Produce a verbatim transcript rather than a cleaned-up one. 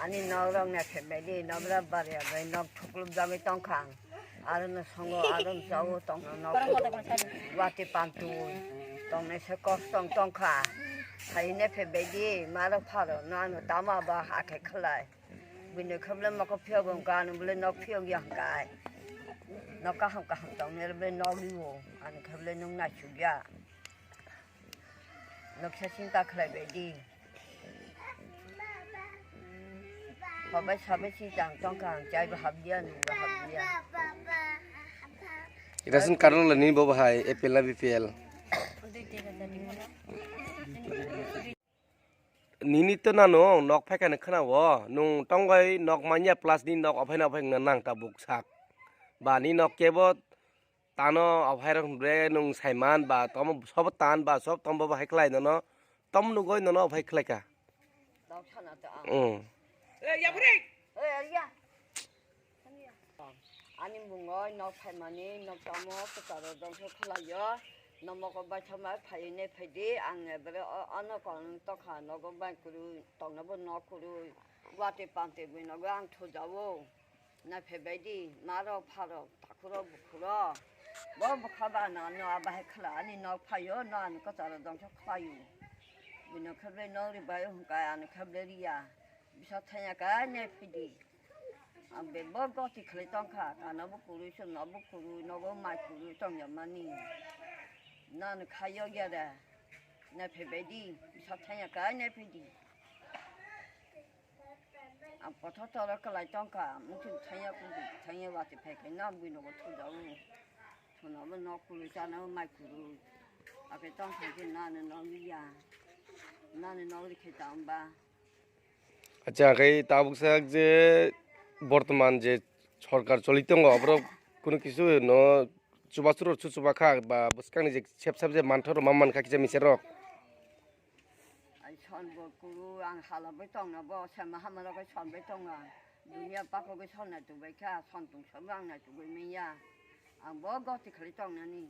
Ani nok rok naithok bai di, nok rok bari bai nok thuklub jagwi tongkha ang. Aro no songo, aro no jago tongna nok. Wati pantui tongnai se kostong tongkha. Hai naithok bai di, ma rok pha rok no ano tama ba hakhe khlai. Bini khe bole mokol phiyok wngkha, ano bole nok phiyok ya hwnkha. Nok kaham kaham tongnai bole nok rio, ano khe bole nwng naisuk ya. Noksa chinta khlai bai di. Sabai sabai chinta ang tongkha, ang chai bo habdiya, nwng bo habdiya. Ration card rok le nini bo bahai A P L na B P L? Nini to nano nok phaikha ni khna o, nwng tongoi nok manya plus ni nok ophai na ophai wngna nang tabuk sak. Ba ni nok kebo tano ophai rok bre nwng saiman ba tomo sobo tan ba sob tombo bahai khlai nono tom nugoi nono ophai khlai kha. Dok sana to ang. Mm. Hey, ya. Ani mungoi nok phaimani nok tamo kwcharo dongkhe khwlaio. Nomoko baithama phaiwi ne phaidi ang ebere o-, ano kong tokha nogo bai kwrwi tongnobo nok kwrwi. Wati pante bui nogo ang thujawo. Naiphe bai di, ma rok, pha rok, takhuk rok, bukhuk rok. Bo bwkha ba ano, ano abo hai khlai, ani nok phaio, no ani kwcharo dongkhe khlaio. Bini khe ble nok ri bai hwnka, ani khe ble riya. Bisa thanya ka naiphe di. Ang be bo goti khlai tongkha, kano bo kwrwi, chwngno bo kwrwi, nogo mai kwrwi tongya mani. No ani khaio ya da. Naiphe bai di, bisa thanya ka naiphe di. Ang pothor toro kwlai tongkha, muchung thangya, kuchung thangya, wati phai khe no bui nogo thujago. Thunabo nok kwrwi, chanabo mai kwrwi. Akhe tongthai khe nani nok liya, nani nok likhe tangba. Acha, khe tabuk sak je bortoman je sorkar choli tongo, aborok kunu kisu no chubachu rok chuchuba kha, ba bwskangni je sep sep je manthor rok ma man kha kisa miser rok. Ai son bo kuru ang hala bai tongna bo, sema hamaro bai son bai tonga. Dunia pako bai son nai tubai kha, son tungsabo ang nai tubai manya. Ang bo goti khali tongnani.